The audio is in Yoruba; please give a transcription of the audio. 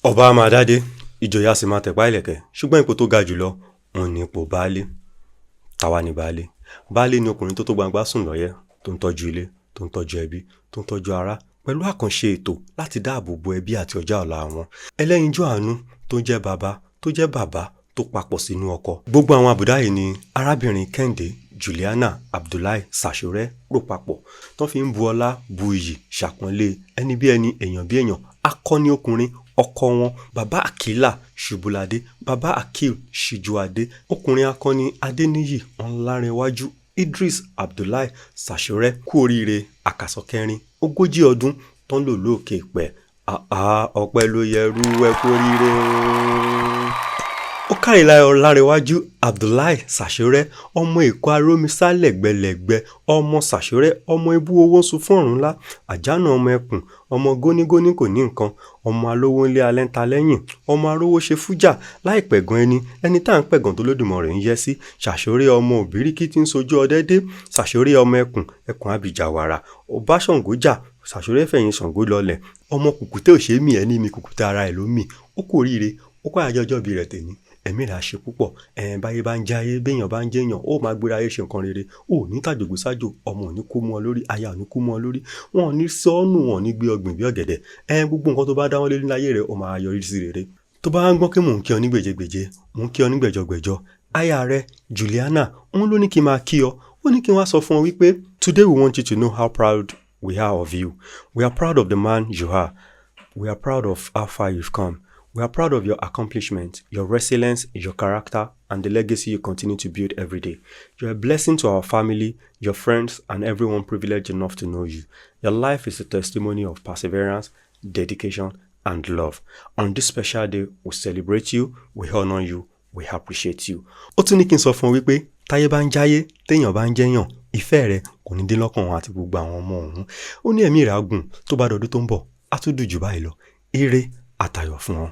Ọba á máa dádé, ìjòyè á sì máa tẹ̀pá ìlẹ̀kẹ̀, ṣùgbọ́n ipò tó ga jùlọ òun ní ipò baálé. Táwa ní baálé? Baálé ni ọkùnrin tó tó gbangba sùn lọ́yẹ́, tó ń tọ́jú ilé, tó ń tọ́jú ẹbí, tó ń tọ́jú ará pẹ̀lú àkànṣe ètò láti dáàbò bo ẹbí àti ọjọ́ ọ̀la wọn. Ẹlẹ́yinjú àánú tó jẹ́ bàbá tó jẹ́ bàbá tó papọ̀ sínú ọkọ. Gbogbo àwọn àbùdá yìí ni arábìnrin Kẹ́hìndé Juliana Abdullahi Sàṣọrẹ́ rò papọ̀ tó fi ń bu ọlá, bu iyì, ṣàpọ́nlé ẹni bí ẹni, èèyàn bí èèyàn, akọni ọkùnrin, ọkọ wọn, Bàbá Akila Ṣubúladé, Bàbá Akil Ṣíjúadé, ọkùnrin akọni Adéníyì Ọlárẹ̀wájú Idris Abdullahi Sàṣọrẹ́. Kú oríire àkàsọ̀ kẹrin 40 ọdún tó ń lò lókè pẹ̀. Ọpẹ́ ló yẹrú, ẹ kú oríire o. Ó kárí Ọlárẹ̀wájú Abdullahi Sàṣọrẹ́, ọmọ Èkó arómisá lẹ́gbẹ̀lẹ́gbẹ̀, ọmọ Sàṣọrẹ́, ọmọ ibú owó sun fún ọ̀run ńlá àjánà, ọmọ ẹkùn, ọmọ gónígóní kò ní nǹkan, ọmọ alówó ńlé alẹ́ ń ta lẹ́yìn, ọmọ arówó ṣe fújà láì pẹ̀gàn ẹni ẹni tá à ń pẹ̀gàn tó lódùmarè ń yẹ sí. Sàṣọrẹ́, ọmọ òbíríkì tí ń sojú ọdẹ dé. Sàṣọrẹ́, ọmọ ẹkùn, ẹkùn abìjà wàrà, ọba Ṣàngó jà, Sàṣọrẹ́ fẹ̀yìn Ṣàngó lọlẹ̀, ọmọ kùkùté ò ṣe é mì, ẹni mi kùkùté ara ẹ̀ ló mì. Ó kú oríire, ó kọ́ àyájọ́ ọjọ́ ìbí rẹ̀ tèmi. Ẹ̀mí rẹ̀ á ṣe púpọ̀. Ẹ̀ẹ́n báyé bá ń jáyé, béèyàn bá ń jẹ́yàn, ó máa gbéra ayé ṣe nǹkan rere. Ó ní tàjògbé sájò, ọmọ ò ní kú mọ́ ọ lórí, aya ò ní kú mọ́ ọ lórí, wọn ò ní sọ́nù, wọn ò ní gbé ọgbìn bí ọ̀gẹ̀dẹ̀. Ẹ̀ẹ́n gbogbo nǹkan tó bá dáwọ́ lé láyé rẹ̀, ó máa yọrí sí rere. Tó bá ń gbọ́ pé mò ń kí ọ ní gbèjégbèjé, mò ń kí ọ ní gbẹ̀jọgbẹ̀jọ, aya rẹ Juliana òun ló ní kí n máa kí ọ. Ó ní kí n wá sọ fún ọ wípé today we want you to know how proud we are of you. We are proud of the man you are. We are proud of how far you've come. We are proud of your accomplishment, your resilience, your character, and the legacy you continue to build every day. You're a blessing to our family, your friends, and everyone privileged enough to know you. Your life is a testimony of perseverance, dedication, and love. On this special day, we celebrate you, we honor you, we appreciate you. Ó tún ní kí n sọ fún ọ wípé táyé bá ń jáyé, téèyàn bá ń jẹ́yàn, ìfẹ́ rẹ kò ní dín lọ́kàn òun àti gbogbo àwọn ọmọ òun. Ó ní ẹ̀mí rẹ̀ á gùn, tó bá dọdún tó ń bọ̀, á tún dùn jù báyìí lọ. Ire àtayọ̀ fún ọ.